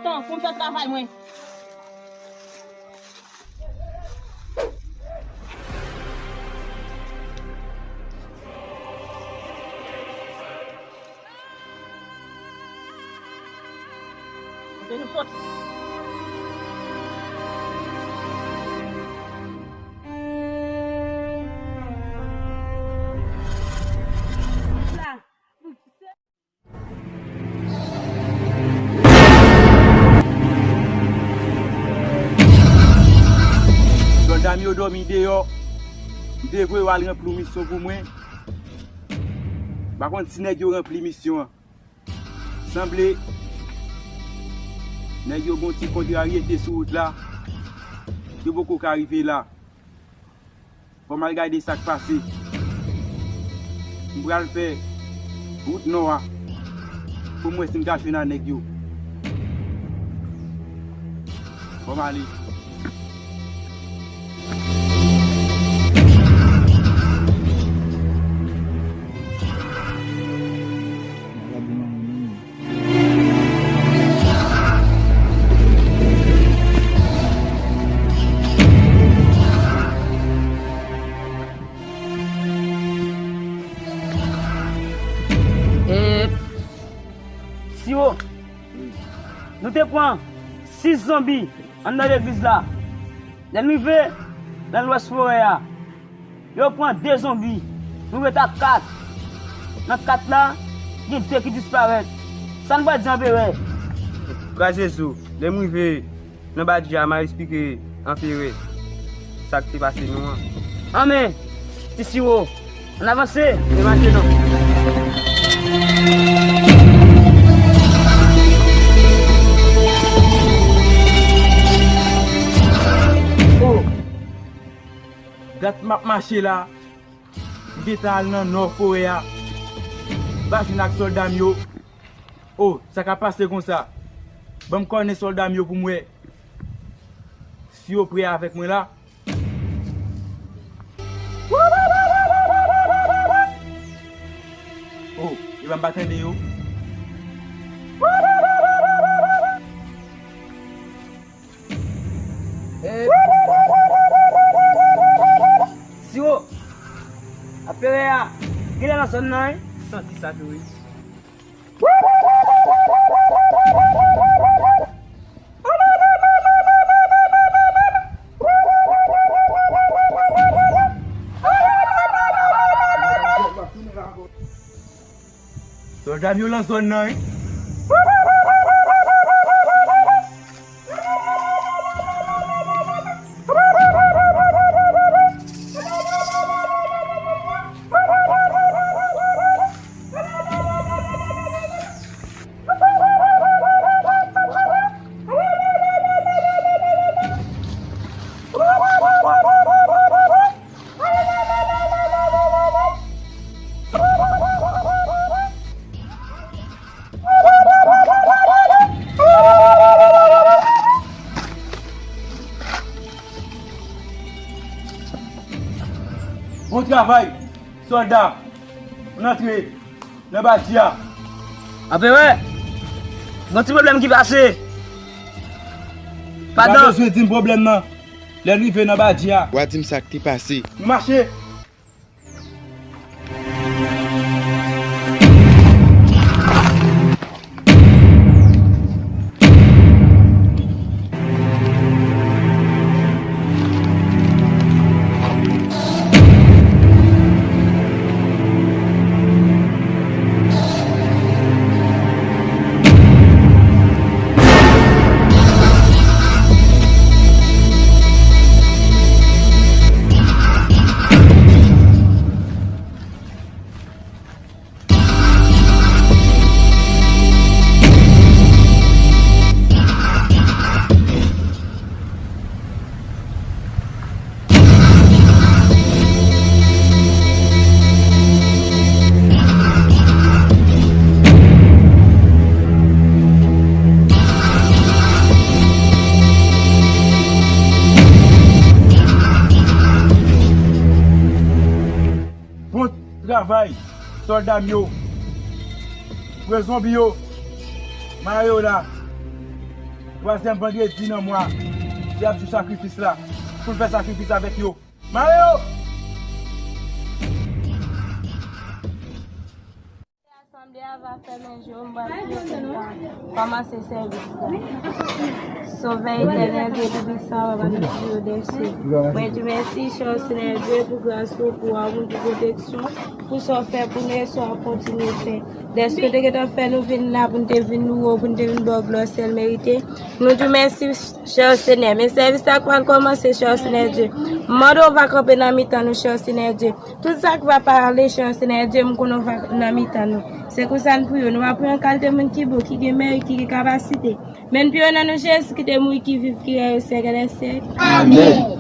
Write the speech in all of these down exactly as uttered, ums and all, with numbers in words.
Tan pou m fè travay mwen. Kote nou sot? Sòlda m yo dòmi deyò. M te voye yo al ranpli yon misyon pou mwen. M pa konn si nèg yo ranpli misyon an. Sanble nèg yo gon ti kontraryete sou wout la. Yo poko ka rive la. Fò m al gade sa k pase. M pral fè wout nò a pou m wè si m ka jwenn ak nèg yo. Fò m ale. E, Siwo, nou te pran sis zonbi anndan legliz la. Lè n rive nan lwès forè a, yo pran de zonbi. Nou ret a kat. Nan kat la, gen de ki disparèt. Sa n pral di anperè? Kraze zo, lè m rive nan badji a, m a esplike anperè sa k te pase nou an. Anmè, Ti Siwo, ann avanse. Se mache non. Oh! Dat m ap mache la, m gentan al nan nò forè a. M pa jwenn ak sòlda m yo. Oh, sa k ap pase konsa? Ban m kònen sòlda m yo pou m wè si yo prè avèk mwen la. Oh, epa m pa tande yo. Eh. Siwo, anperè a genlè nan zòn nan, wi. Santi sa tou, wi. Sòlda m yo nan zòn nan, wi. Bon travay, sòlda. Ann antre nan badji a. Anperè, gon ti pwoblèm ki pase. Ou pa bezwen di m pwoblèm nan. Lè n rive nan badji a, w a di m sa k te pase. Nou mache. Bon travay, sòlda m yo. Pran zonbi yo. Mare yo la. Twazyèm vandredi nan mwa, se ap jou sakrifis la. Pou l fè sakrifis avèk yo. Mare yo! Asanble a va fèmen je w, m pral priye pou n ka kòmanse sèvis la. Sovè etènèl, Dye Toupisan, papa nou ki o dèsye. Mwen di mèsi, chè Senyè Dye, pou gras ou, pou amou, pou pwoteksyon, pou sa w fè pou nou e sa w ap kontinye fè. Dèske w te gentan fè nou vin la pou n te vin louwe w, pou n te vin ba w glwa sèl merite. Nou di w mèsi, chè Senyè. Men sèvis la k pral kòmanse, chè Senyè Dye. M mande w va kanpe nan mitan nou, chè Senyè Dye. Tout sa k va pale, chè Senyè Dye, m konnen w va nan mitan nou. Se konsa n priye w. Nou pa priye an kalite moun ki bon, ki gen merit, ki gen kapasite. Men n priye w nan non Jezi ki te mouri, ki viv, ki règne au siècle des siècles. Amèn.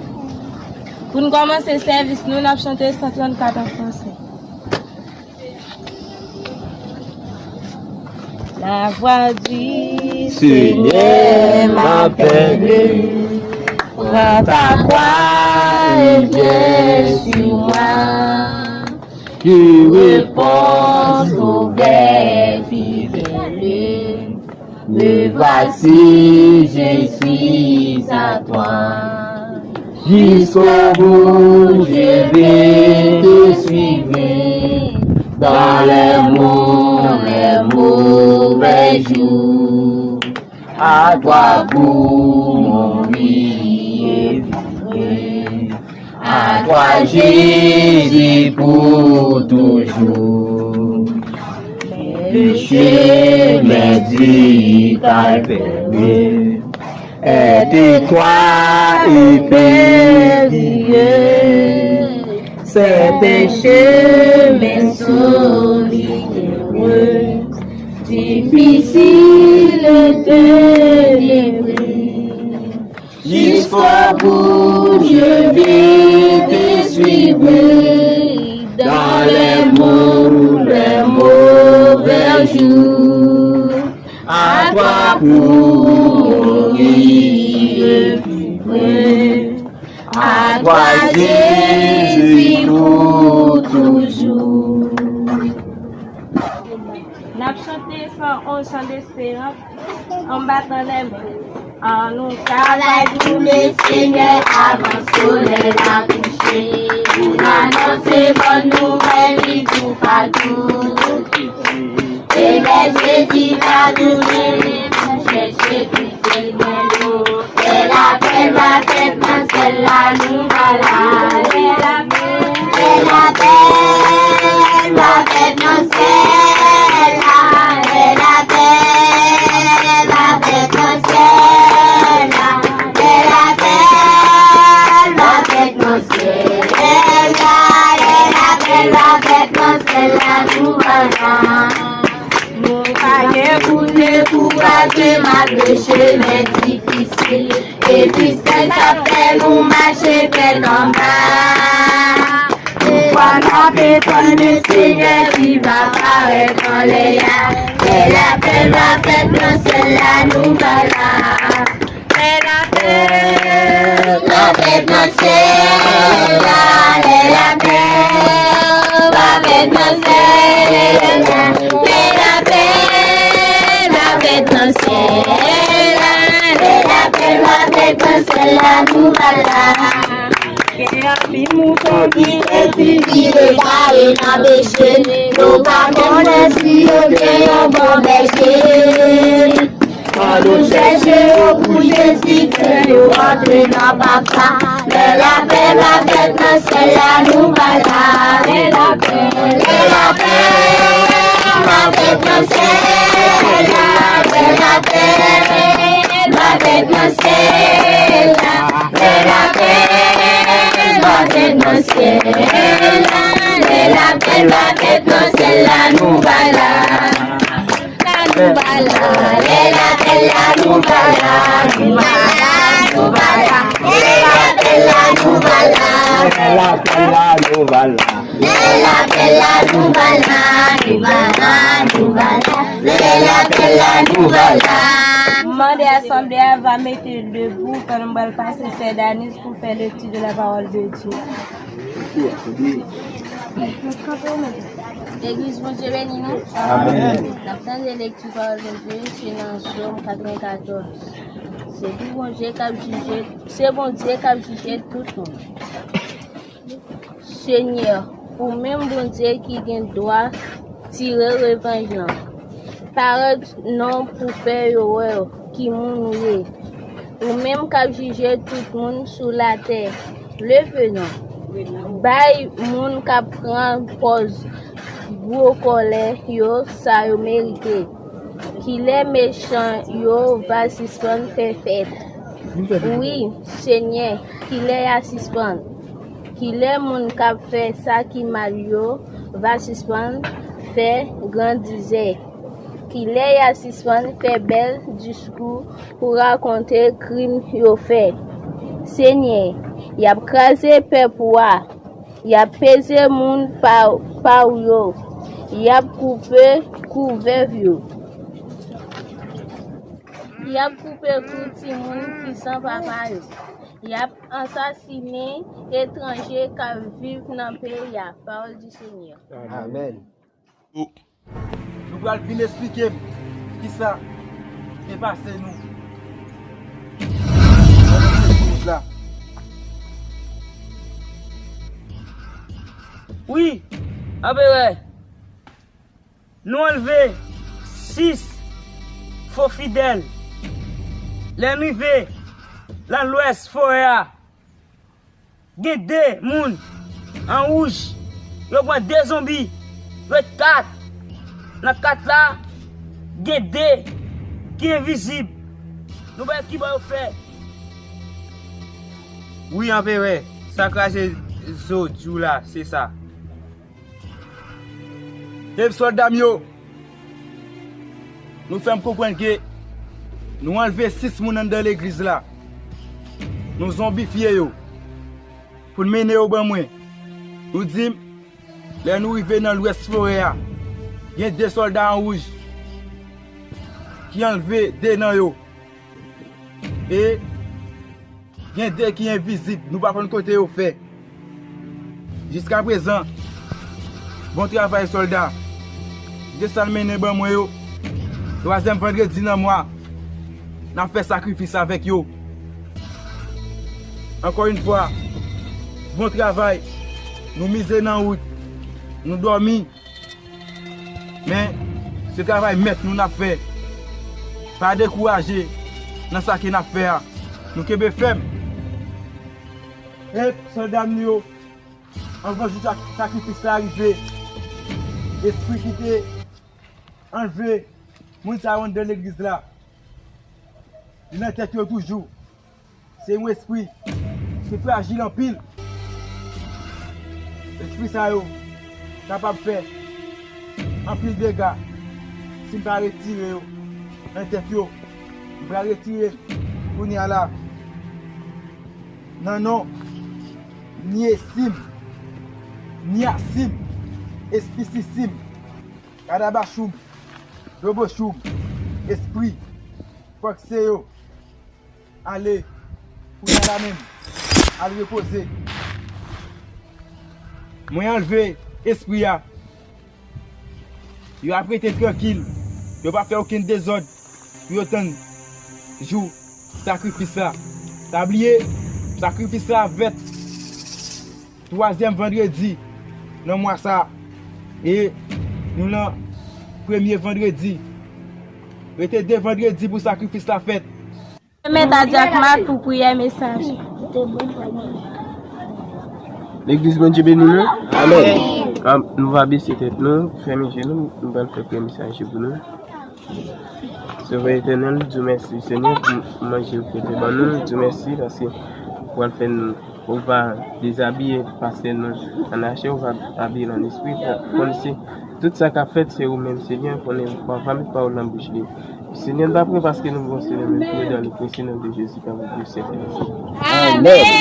Pou n kòmanse sèvis nou, n ap chante san trannkat an fransè. La voix du Seigneur m'appelle. Prends ta croix et viens sur moi. Je réponds au Père fidèle. Me voici, je suis à toi. Jusqu'au bout, je vais te suivre. Dans les bons, les mauvais jours. À toi pour mourir et vivre. À toi, Jésus, pour toujours. Le chemin du calvaire est étroit et périlleux. C'est un chemin solitaire, difficile et ténébreux. Jusqu'au bout, je vais te suivre dans les bons, les mauvais jours. À toi pour mourir, à toi, Jésus, pour toujours. N ap chante san onz, chan desperans, an batan dè men. An nou travay pou Lesenyè avan solèy la kouche, pou n anonse bòn nouvèl li toupatou. Senyè Jezi va tounen pou chèche Kris. Lè lapè va fèt nan syèl la, nou va la. Lè lapè, lè lapè va fèt nan syèl la. Lè lapè va fèt nan syèl la. Lè lapè va fèt nan syèl la. Lè lapè va fèt nan syèl la, nou va la. Nou pa gen pou dekouraje malgre chemen difisil e tristès ap fè nou mache tèt anba. Poukwa n ap etann Senyè ki va parèt anlè a? Lè lapè va fèt nan syèl la, nou va la. Lè lapè va fèt nan syèl la, lè lapè va fèt nan syèl la, lè lapè va fèt nan syèl la, lè lapè va fèt nan syèl la, nou va la. Gen anpil mouton ki pèdi, ki egare nan peche, yo pa konnen si yo gen yon bon bèje. An nou chèche yo pou Jezi fè yo antre nan Papa. Lè lapè va fèt nan syèl la, nou va la. Lè lapè, lè lapè va fèt nan syèl la. Lè lapè va fèt nan syèl la. Lè lapè va fèt nan syèl la. Lè lapè va fèt nan syèl la, nou va la. La nou va la, lè lapè la nou va la, nou va la, nou va la, lè lapè la nou va la, lè lapè la nou va la, lè lapè la nou va la, nou va la, nou va la, lè lapè la nou va la. Mande asanble a va mete debou, pandan m pral pase sè Danis pou fè lekti de la pawòl de Dye. Legliz, Bondye beni nou. Amèn. N ap tande lekti pawòl Bondye, se nan Sòm katrevenkatòz. Se pou Bondye k ap jije, se Bondye k ap jije tout moun. Senyè, ou menm Bondye ki gen dwa tire revanj lan. Parèt non pou fè yo wè ki moun ou ye. Ou menm k ap jije tout moun sou latè. Leve non. Bay moun k ap pran pòz gwo kòlè yo sa yo merite. Kilè mechan yo va sispann fè fèt? Wi, Senyè, kilè y a sispann? Kilè moun k ap fè sa ki mal yo va sispann fè grandizè? Kilè y a sispann fè bèl diskou pou rakonte krim yo fè? Senyè, y ap kraze pèp ou a, y ap peze moun pa, pa w yo, y ap koupe kou vèv yo. Y ap koupe kou timoun ki san papa yo. Y ap ansasinen etranje k ap viv nan peyi a. Pawòl di Senyè. Amèn. Nou pral vin esplike m kisa te pase nou. Wi, anperè. Nou anlve sis fo fidèl. Lè n rive nan lwès forè a, gen de moun an wouj. Yo pran de zonbi. Ret kat. Nan kat la, gen de ki envizib. Nou wè kibò yo fè. Wi, anperè, sa kraze zo di w la, se sa. Hey, sòlda m yo, nou fè m konprann ke nou anlve sis moun anndan legliz la. Nou zonbifye yo pou n mennen yo ban mwen. Nou di m, lè nou rive nan lwès forè a, gen de sòlda an wouj ki anlve de nan yo. E gen de ki envizib, nou pa konn kote yo fè. Jiskaprezan, bon travay, sòlda. Desann mennen ban mwen yo. Twazyèm vandredi nan mwa, n ap fè sakrifis avèk yo. Ankò yon fwa, bon travay. Nou mize nan wout. Nou dòmi. Men, se travay mèt nou n ap fè. Pa dekouraje nan sa ke n ap fè a. Nou kenbe fèm. E, sòlda m yo, anvan jou sak-, sakrifis la rive, espri ki te anlve moun sa yo anndan legliz la, li nan tèt yo toujou. Se yon espri ki frajil anpil. Espri sa yo kapab fè anpil dega si m pa retire yo nan tèt yo. M pral retire l kounye a la. Nan non Niyesim, Niyasim, Espisisim, Kadabachoum, Dobochoum, espri, fòk se yo. Ale, kounye a la menm, al repoze. Mwen anlve espri a. Yo ap rete trankil. Yo p ap fè okenn dezòd pou yo tann jou sakrifis la. Pa bliye, sakrifis la ap fèt twazyèm vandredi nan mwa sa a. E nou nan premye vandredi. Rete de vandredi pou sakrifis la fèt. Remèt a dyak mat pou priyè mesaj. Legliz, Bondye beni nou. Amèn. An, nou va bese tèt nou, fèmen je nou, nou pral fè priyè mesaj pou nou. Sovè etènèl, nou di w mèsi, Senyè, pou manje ou fè ban nou. Nou di w mèsi paske ou pral fè n, ou va dezabiye pastè nou an chè, ou va abiye l an espri. Pou, pou n se, tout sa k ap fèt, se ou menm, Senyè, konnen ou va met pawòl nan bouch li. Senyè, n pa prè paske nou bon, Senyè, men nou prè dan le prè, se nan de Jezi, ka pou Dieu, Senyè. Amèn.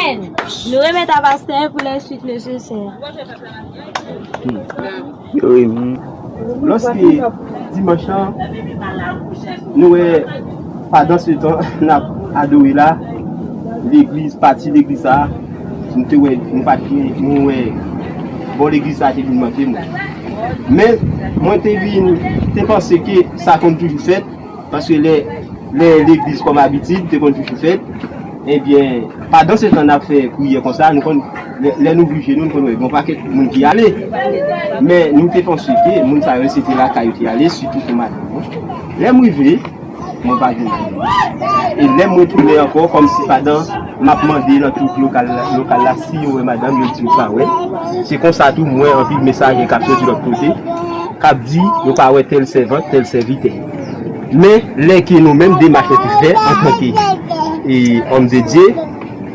Nou remèt a pastè pou lè suit nesesè. Wi, lòske dimanch lan, nou wè, pandan se tan, n ap adore la, legliz, pati legliz sa, nou te wè, nou pa t gen, nou wè, bò legliz sa te vin manke nou. Men, mwen te vin, te panse ke sa konn toujou fèt, paske lè Lè legliz kòm abitid te konn toujou fèt, ebyen, pandan se tan n ap fè priyè konsa, nou konn, lè, lè nou vire je nou, nou konn wè gen yon pakèt moun ki ale. Men nou te panse ke moun sa yo se te lakay yo te ale, sitou pou madanm mwen. Lè m rive, mwen pa jwenn moun. E lè m retounen ankò, kòmsi pandan m ap mande nan tout lokal la, lokal la, si yo wè madanm, yo di yo pa wè. Se konsa tou, m wè anpil mesaje k ap soti lòt kote, k ap di yo pa wè tèl sèvant, tèl sèvitè. Men, lè ke nou menm demach nou te fè antanke, e, òm de Dye,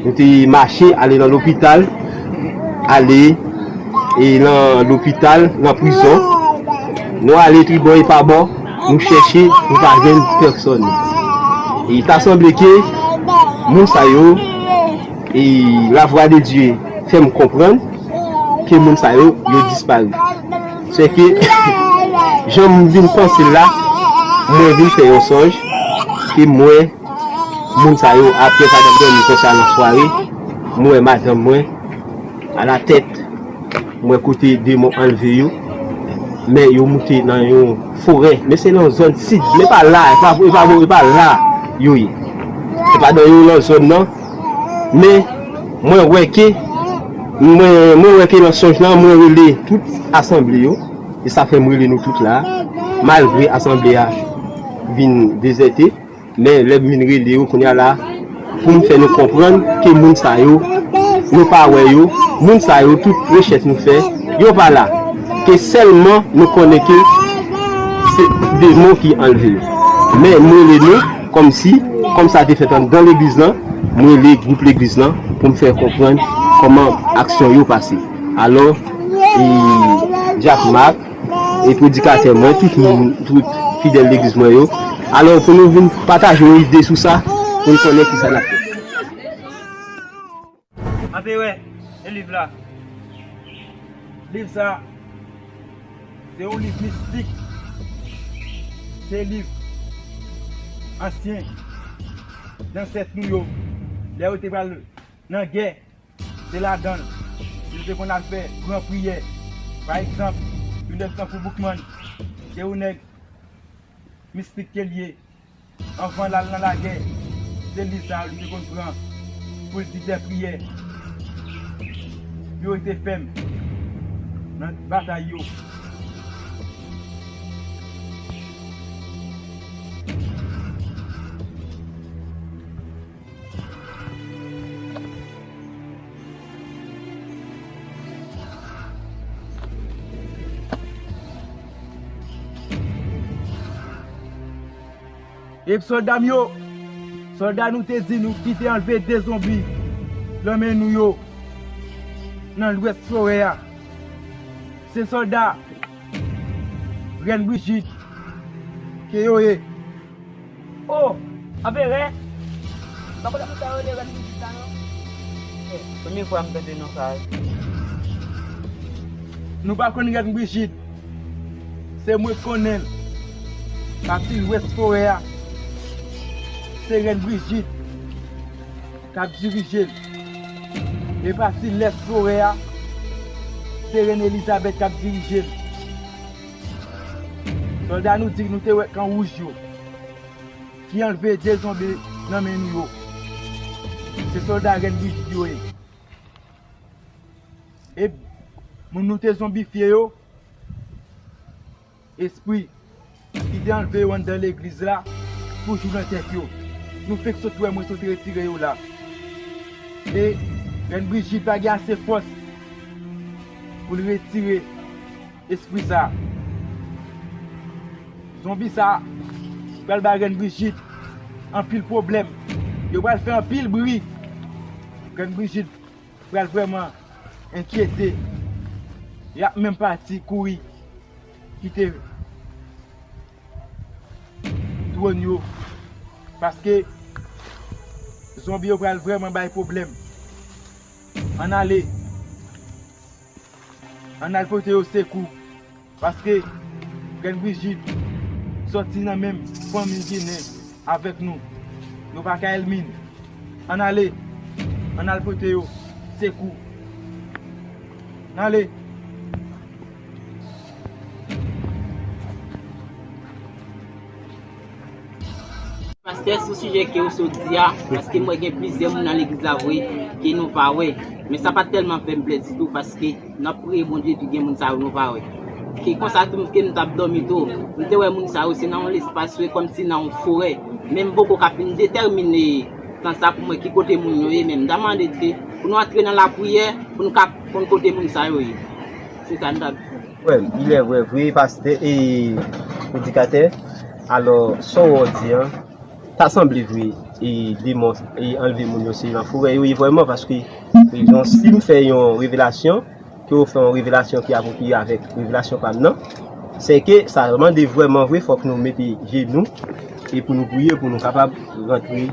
nou te mache ale nan lopital, ale, e, nan lopital, nan prizon. Nou ale tribò e pa bò, nou chèche, nou pa jwenn pèsòn. E ta sanble ke moun sa yo, e lavwa de Dye fè m konprann ke moun sa yo, yo disparèt. Se ke, jan m vin panse l la, mwen vin fè yon sonj ke m wè moun sa yo, apre pandan m dòmi konsa nan sware, m wè madanm mwen alatèt, m wè kote demon anlve yo, men yo moute nan yon forè, men se nan zòn sid, men pa la, e pa, e pa, e pa la yo ye. Se pa nan yon lòt zòn nan, men mwen wè ke, mwen, mwen wè ke nan sonj lan, mwen rele tout asanble yo, e sa fè m rele nou tout la, malgre asanble a vin dezète, men lè m vin rele yo kounye a la, pou m fè nou konprann ke moun sa yo, nou pa wè yo, moun sa yo, tout rechèch nou fè, yo pa la. Ke sèlman nou konnen ke se demon ki anlve yo. Men m rele nou, kòmsi, kòm sa te fèt anndan legliz lan, m rele gwoup legliz lan pou m fè konprann kòman aksyon yo pase. Alò, e, Dyak Mak, e predikatè mwen, tout moun, tout fidèl legliz mwen yo. Alò, pou nou vin pataje yon ide sou sa, pou n konnen kisa n ap fè. Antre wè, e liv la. Liv sa, se yon liv mistik. Se liv ansyen zansèt nou yo. Lè yo te pral nan gè, se ladan l yo te konn al fè gran priyè. Pa egzanp, yon nèg tankou Boukman, se yon nèg mistik ke l ye. Anvan l al nan lagè, se li sa yo li te konn pran pou l di de priyè pou yo rete fèm nan batay yo. Epi sòlda m yo, sòlda nou te di nou ki te anlve de zonbi nan men nou yo nan lwès forè a. Se sòlda Rèn Brijid ke yo ye. Oh, anverè? M pa konn moun sa yo rele Rèn Brijid la non. Eh, premye fwa m tande non sa a. Nou pa konn Rèn Brijid. Se mwen k konnen l. Pati lwès forè a, se Rèn Brijid k ap dirije l. E pati lès forè a, se Rèn Elizabèt k ap dirije l. Sòlda nou di nou te wè kan wouj yo ki anlve de zonbi nan men nou yo. Se sòlda Rèn Brijid yo ye. E moun nou te zonbifye yo, espri ki te anlve yo anndan legliz la toujou nan tèt yo. Nou fenk sot wè mwen sot retire yo la. E Rèn Brijid pa gen ase fòs pou l retire espri sa a. Zonbi sa a pral bay Rèn Brijid anpil pwoblèm. Yo pral fè anpil bri. Rèn Brijid pral vrèman enkyete. Y ap menm pati kouri kite twòn yo. Paske zonbi yo pral vrèman bay pwoblèm. Ann ale. Ann al pote yo sekou. Paske Rèn Brijid sòti nan menm fanmi Ginen avèk nou. Yo pa ka èlmi n. Ann ale. Ann al pote yo sekou. Ann ale. Pastè, sou sijè ke ou sot di a, paske m wè gen plizyè moun nan legliz la vre ke nou pa wè. Men sa pa t tèlman fè m plè ditou, paske n ap priye Bondye, epi gen moun sa yo nou pa wè. Ki konsa tou ke m t ap dòmi tou, m te wè moun sa yo se nan yon lespas yo, kòmsi nan yon forè. Men m poko ka fin detèmine tan sa pou m wè ki kote moun yo ye, men m ta mande Dye pou nou antre nan lapriyè, pou nou ka konn kote moun sa yo ye. Se sa m t ap di. Wè, il est vrai, vre, pastè e predikatè. Alò, sa w di an, ta sanble vre, e demon e anlve moun yo se nan forè yo ye vrèman, paske, egzanp, si m fè yon revelasyon, ke w fè yon revelasyon ki apwopriye avèk revelasyon pa m nan, se ke sa mande vrèman vre, fòk nou mete je nou e pou nou priye, pou nou kapab rantre,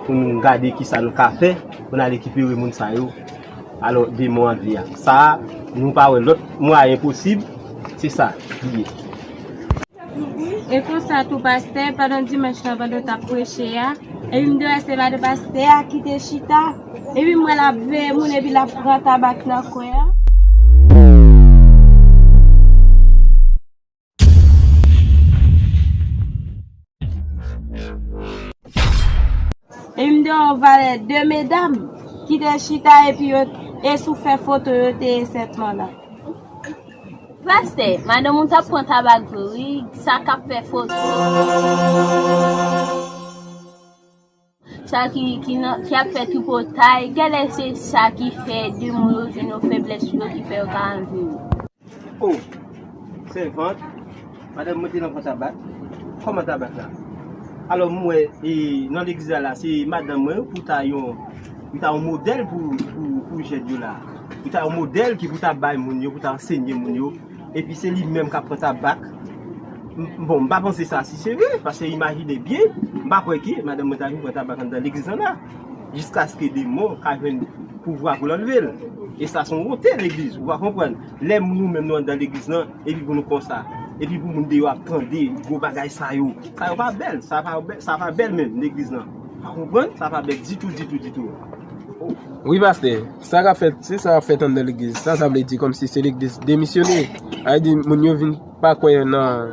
pou nou gade ki sa nou ka fè, pou n al rekipere moun sa yo. Alò, demon an di a. Sa a, nou pa wè lòt mwayen posib, se sa li ye. E konsa tou, pastè, pandan dimanch lan, pandan w t ap preche a, epi m te wè se madan pastè a ki te chita, epi m wè l ap veye moun, epi l ap pran tabak nan kwen an. E m te wè yon valè de medam ki te chita epi yo, e sou fè foto yo te ye sètman la. Pastè, madanm ou t ap pran tabak vre, wi, sa k ap fè foto. Sa ki, ki nan, ki ap fè tripotay, genlè se sa ki fè demon yo jwenn yon feblès sou yo ki fè yo ka anlve yo. Oh, sèvant, madanm mwen te nan pran tabak. Kòman tabak la? Alò, m wè, e, nan legliz la, la, se madanm mwen pou ta yon, pou ta yon modèl pou, pou, pou jèn yo la. Pou ta yon modèl ki pou ta bay moun yo, pou ta ansenye moun yo. Epi se li menm k ap pran tabak. M, bon, m pa panse sa si se vre, paske imajine byen, m pa kwè ke madanm mwen ta vin pran tabak anndan legliz lan la. Jiskaske demon ka jwenn pouvwa pou l anlve l. E sa se yon wonte legliz, ou pa konprann. Lè nou menm nou anndan legliz lan, epi pou nou konsa, epi pou moun deyò ap tande gwo bagay sa yo. Sa yo pa bèl, sa pa bèl, sa pa bèl menm legliz lan. Pa konprann, sa pa bèl ditou, ditou, ditou. Wi, pastè, sa k ap fèt, se sa k ap fèt anndan legliz. Sa, sa vle di kòmsi se legliz demisyone. Sa vle di moun yo vin pa kwè nan,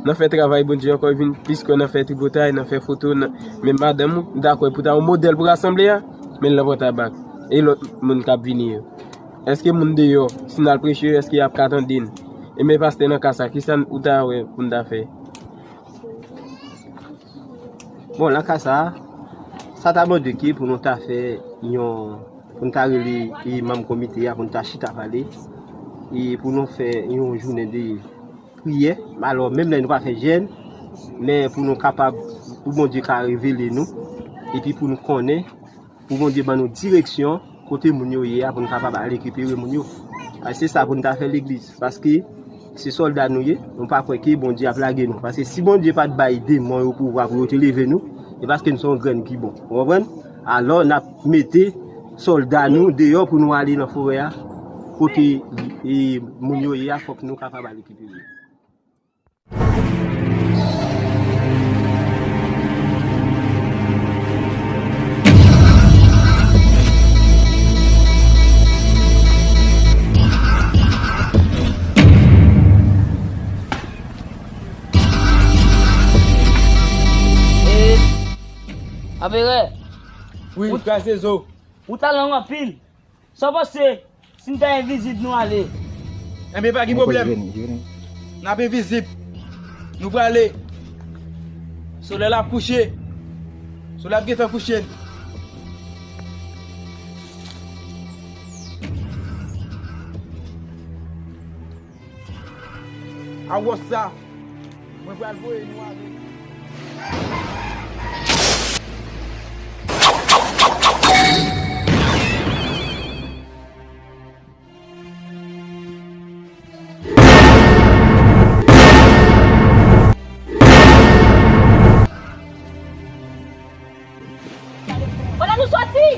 nan fè travay Bondye ankò, yo vin plis kwè nan fè tripotay, nan fè foto, nan, men madanm ou, m ta kwè pou ta yon modèl pou rasanble a, men l nan pran tabak. E lòt moun k ap vini yo. Èske moun deyò, si n al preche yo, èske y ap ka tande n? E men pastè nan ka sa, kisa ou ta wè pou n ta fè? Bon, nan ka sa a, sa ta mande ke pou nou ta fè yon, pou nou ta rele, e, manm komite a, pou nou ta chita pale, e pou nou fè yon jounen de priyè. Alò, menm lè nou pa fè jèn, men pou nou kapab, pou Bondye ka revele nou, epi pou nou konnen, pou Bondye ban nou direksyon kote moun yo ye a, pou n kapab al rekipere moun yo. A, se sa pou n ta fè legliz, paske se sòlda nou ye, nou pa kwè ke Bondye ap lage nou. Paske si Bondye pa t bay demon yo pouvwa pou yo te leve nou, se paske nou se yon grenn ki bon. Ou konprann? Alò, n ap mete sòlda nou deyò pou nou ale nan forè a, kote, e, moun yo ye a, fòk nou kapab al rekipere yo. Aperè. Wi, kraze zo. Ou ta long anpil. Sa w panse si n ta envizib nou ale? Enben, pa gen pwoblèm. N ap envizib. Nou prale. Solèy la ap kouche. Solèy ap gentan kouche. Awòs sa, mwen pral voye nou avèk. Kote nou soti?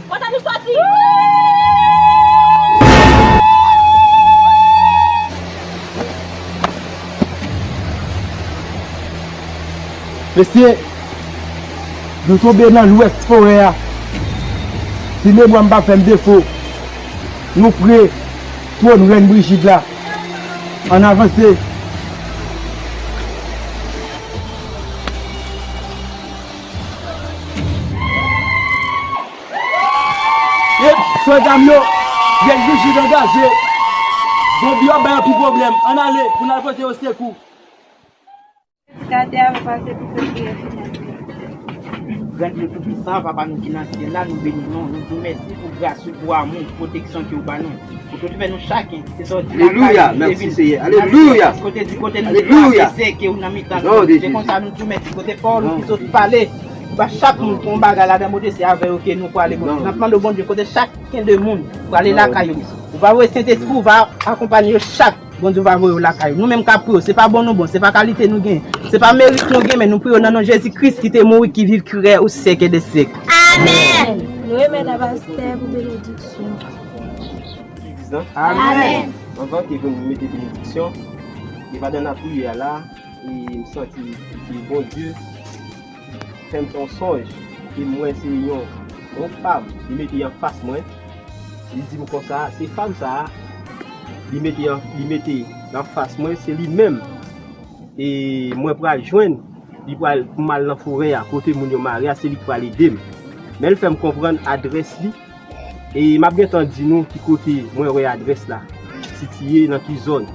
Kote nou soti? Mesye, nou tonbe nan lwès forè a. Si memwa m pa fè m defo, nou pre twòn rèn Brijid la. Ann avanse. E sòlda m yo, gen Jiji angaje. Zonbi yo ap bay anpil pwoblèm. Ann ale, pou n al pote yo sekou. Predikatè a, pase pou fè priyè final. Grann Dye Toupisan, Papa nou ki nan syèl la, nou beni non, nou di w mèsi pou gras ou, pou amou, pou pwoteksyon ke w ba nou. Pou tout fè nou chaken, ki te sòti lakay nou, ki te vin nan deplas kote di kote nou te travèse, ke ou nan mitan nou. Se konsa nou di w mèsi, kote pawòl ou ki sot pale, ba chak moun pou yon bagay ladan, Bondye, se avè yo ke nou prale, Bondye. N ap mande w, Bondye, kote chaken de moun prale lakay yo, ou va voye Sentespri, ou va akonpanye yo chak. Bondye va voye yo lakay yo. Nou menm k ap priye yo, se pa bon nou bon, se pa kalite nou gen, se pa merit nou gen, men nou priye yo nan non Jezi Kris ki te mouri, ki viv, ki rèy o syèk dè syèk. Amèn. Nou remèt a pastè pou benediksyon. Prezan. Amèn. Anvan ke nou mete benediksyon, e pandan n ap priye a la, e m santi ke Bondye fè m fè yon sonj, e m wè se yon, yon fam, li mete anfas mwen. Li di m konsa, se fam sa a, li mete an, li mete anfas mwen, se li menm. E mwen pral jwenn, li pral pou m al nan forè a, kote moun yo mare a, se li k pral ede m. Men l fè m konprann adrès li. E m ap gentan di nou ki kote mwen wè adrès la sitiye, nan ki zòn.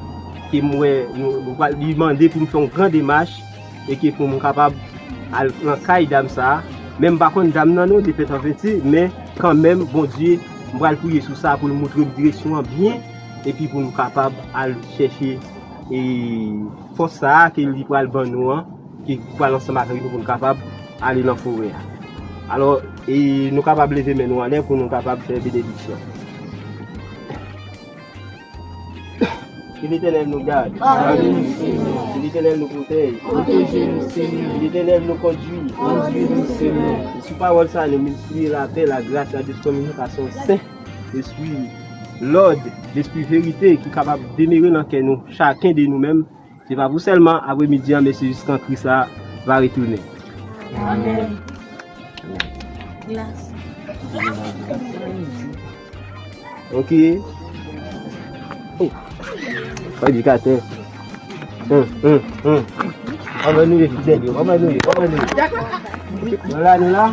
Ke m wè, nou, nou pral, li mande pou m fè yon gran demach, e ke pou m kapab al nan kay dam sa a. Men m pa konn dam nan non, li fèt an vennde, men kanmenm, Bondye, m pral priye sou sa pou l montre m direksyon an byen, epi pou m kapab al chèche, e, fòs sa a ke li pral ban nou an, ki pral ansanm avèk nou pou n kapab ale nan forè a. Alò, e, nou kapab leve men nou anlè pou nou kapab fè benediksyon. Ke Letènèl nou gade. Ke Letènèl nou pwotèj. Ke Letènèl nou kondui. Sou pawòl sa a, nou miltipliye lapè, lagras, ladousifikasyon, Sentespri, lòd, Lespri verite ki kapab demere nan kè nou, chaken de nou menm. Se pa pou sèlman apremidi an, men se jiskan Kris la va retounen. Amèn. Glas. Ok. Oh. Predikatè. Hum, hum, hum. Kòman nou ye, fidèl yo? Kòman nou ye? Kòman nou ye? Nou la, nou la.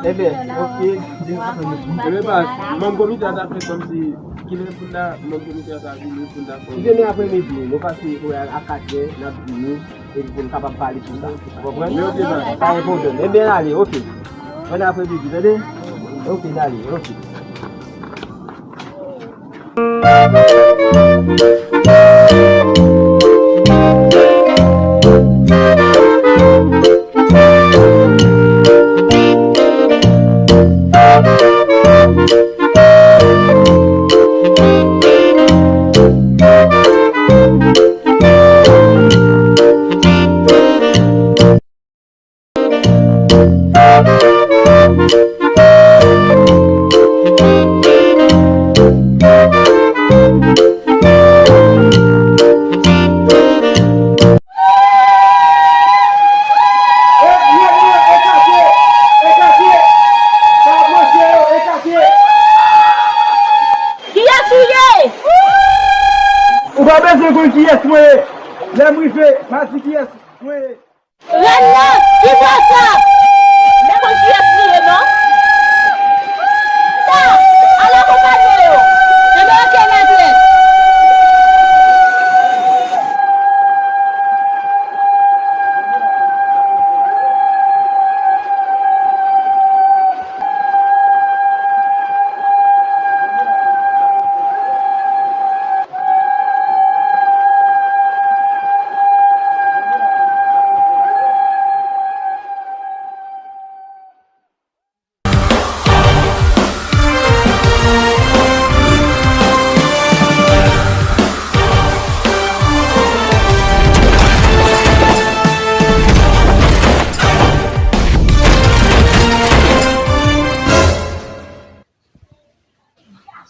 Ebyen, ok. Ebyen, baz, manm komite a ta fè kòmsi, kilè pou n ta, manm komite a ta vini pou n ta fè. Si demen apremidi, nou pase a, a katrè, n ap vini. Epi pou n kapab pale sou sa. Ou konprann? Men ok, baz. Pa gen pwoblèm. Ebyen, ale, ok. Bòn apremidi, tande? Ok, n ale, ok. Kiyès ou ye? Ou pa bezwen konn kiyès mwen ye. Lè m rive, m a di kiyès mwen ye. Rèn nan, ki fè sa? M pa konn kiyès li ye, non. Sa, al akonpanye yo. Enben, ok, mètrès.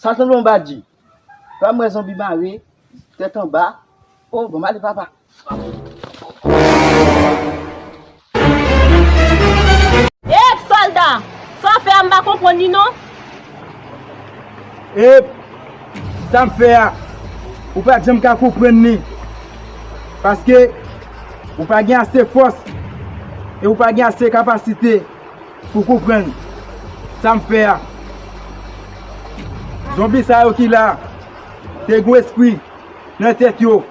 Sa sanble yon badji. Pa m wè zonbi mare, tèt anba. O, bon, m ale, papa. Ep, sòlda! Sa w fè a, m pa konprann li, non. Ep, sa m fè a, ou pa janm ka konprann li. Paske ou pa gen ase fòs e ou pa gen ase kapasite pou konprann. Sa m fè a. Zonbi sa yo ki la, te gen espri nan tèt yo.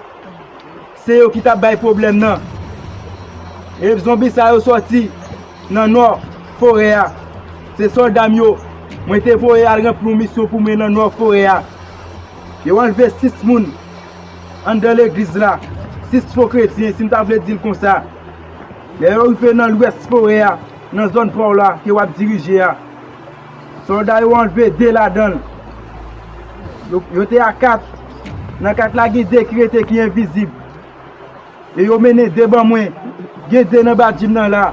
Se yo ki t ap bay pwoblèm nan. E zonbi sa yo sòti nan nò forè a. Se sòlda m yo. Mwen te voye al ranpli yon misyon pou mwen nan nò forè a. Yo anlve sis moun anndan legliz la. Sis fo kretyen, si m ta vle di l konsa. Lè yo rive nan lwès forè a, nan zòn pa w la ke w ap dirije a, sòlda yo anlve de ladan l. Yo, yo te a kat. Nan kat la, gen de ki rete ki envizib. E yo mennen de ban mwen. Gen de nan badji m nan la.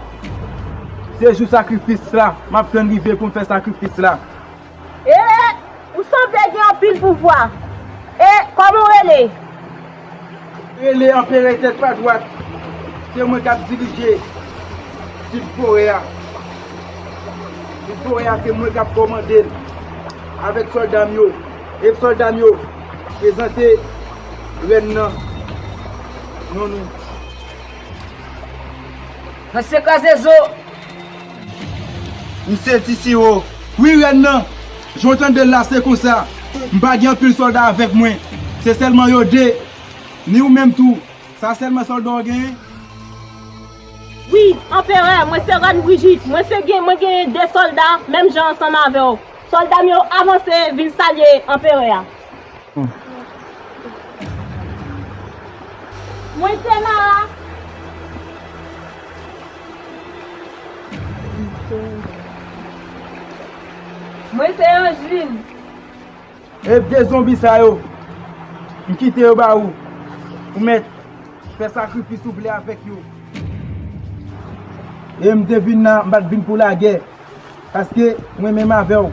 Se jou sakrifis la, m ap tann rive pou m fè sakrifis la. E, ou sanble gen anpil pouvwa. E, kòman w rele? Rele anperè tèt pa dwat. Se mwen k ap dirije sid forè a. Sid forè a, se mwen k ap kòmande l avèk sòlda m yo. E sòlda m yo, prezante rèn nan non nou. Mesye kraze zo. Misye ti siwo. Wi, rèn nan. Jan w tande l la, se konsa. M pa gen anpil sòlda avèk mwen. Se sèlman yo de. Ni ou menm tou. Sa sèlman sòlda w genyen? Wi, anperè, mwen se rèn Brijit. Mwen se gen, mwen genyen de sòlda, menm jan ansanm avè w. Sòlda m yo avanse vin salye anperè a. Mwen se Mara. Mwen se Anjin. E de zonbi sa yo, m kite yo ba ou. Ou mèt fè sakrifis ou vle avèk yo. E m te vin la, m pa t vin pou lagè. Paske mwen menm avè w,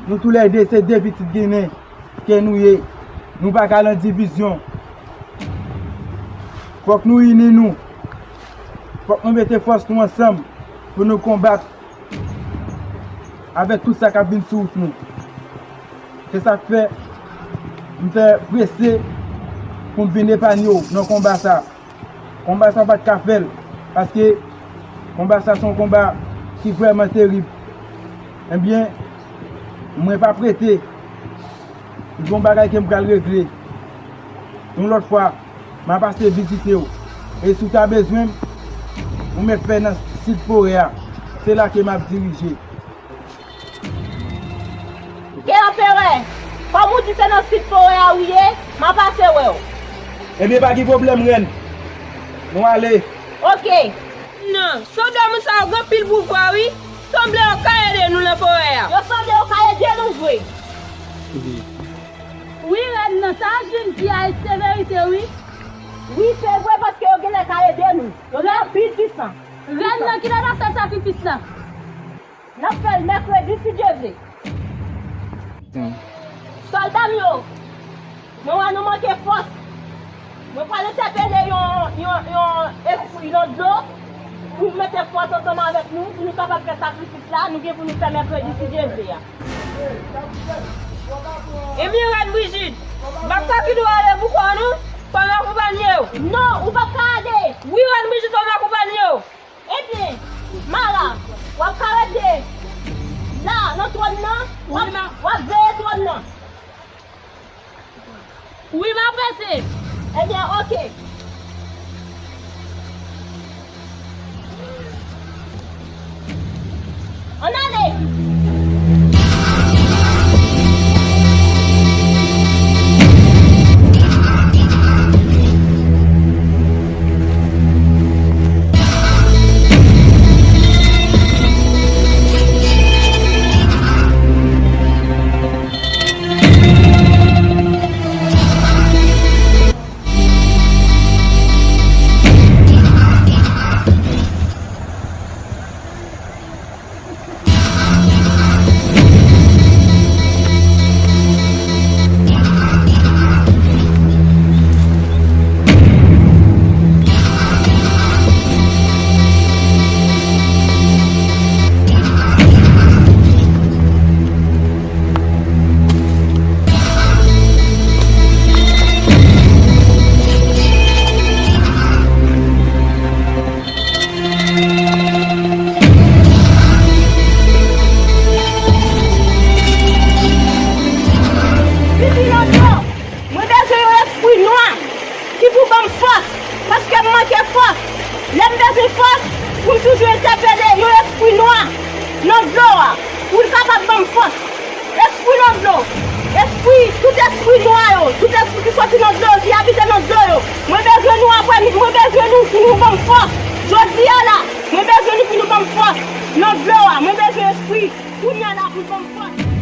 nou toulède se de pitit Ginen ke nou ye. Nou pa ka nan divizyon. Fòk nou ini nou. Fòk nou mete fòs nou ansanm pou nou konbat avèk tout sa k ap vin sou wout nou. Se sa k fè m fè prese pou m vin epanye w nan konba sa. Konba sa w pa t ka fè l, paske konba sa se yon konba ki vrèman terib. Ebyen, mwen p ap rete. Gon bagay ke m pral regle. Yon lòt fwa, m a pase vizite w. E si w ta bezwen m, ou mèt fè nan sid forè a. Se la ke m ap dirije. E anperè, kòm ou di se nan sid forè a ou ye, m a pase wè w. Ebyen, pa gen pwoblèm, rèn. Nou ale. Oke. Non, sòlda moun sa yo gen anpil pouvwa, wi. Sanble yo ka ede nou nan forè a. Yo sanble yo ka ede nou vre. Wi, rèn nan, sa Anjin di a, se verite, wi. Wi, se vre, paske yo genlè ka ede nou. Yo gen anpil pwisans. Rèn nan, kilè n ap fè sakrifis la? N ap fè l mèkredi, si Dye vle. Sòlda m yo, mwen wè nou manke fòs. Mwen pral entèpele yon, yon, yon espri nan dlo pou mete fòs ansanm avèk nou, pou nou kapab fè sakrifis la, nou gen pou nou fè mèkredi, si Dye vle a. Ebyen, rèn Brijit, m ap ka kite w ale pou kò w non, fò m akonpanye w. Non, ou p ap ka ale. Wi, rèn Brijit, fò m akonpanye w. Ebyen, Mara, w ap ka rete la, nan twòn nan, w ap, w ap veye twòn nan. Wi, m ap rete. Ebyen, oke. Ann ale. Espri nwa yo, tout espri ki soti nan dlo yo, ki abite nan dlo yo, mwen bezwen nou apre, mwen bezwen nou pou nou ban m fòs. Jodi a la, mwen bezwen nou pou nou ban m fòs. Nan dlo a, mwen bezwen espri kounye a la pou l ban m fòs.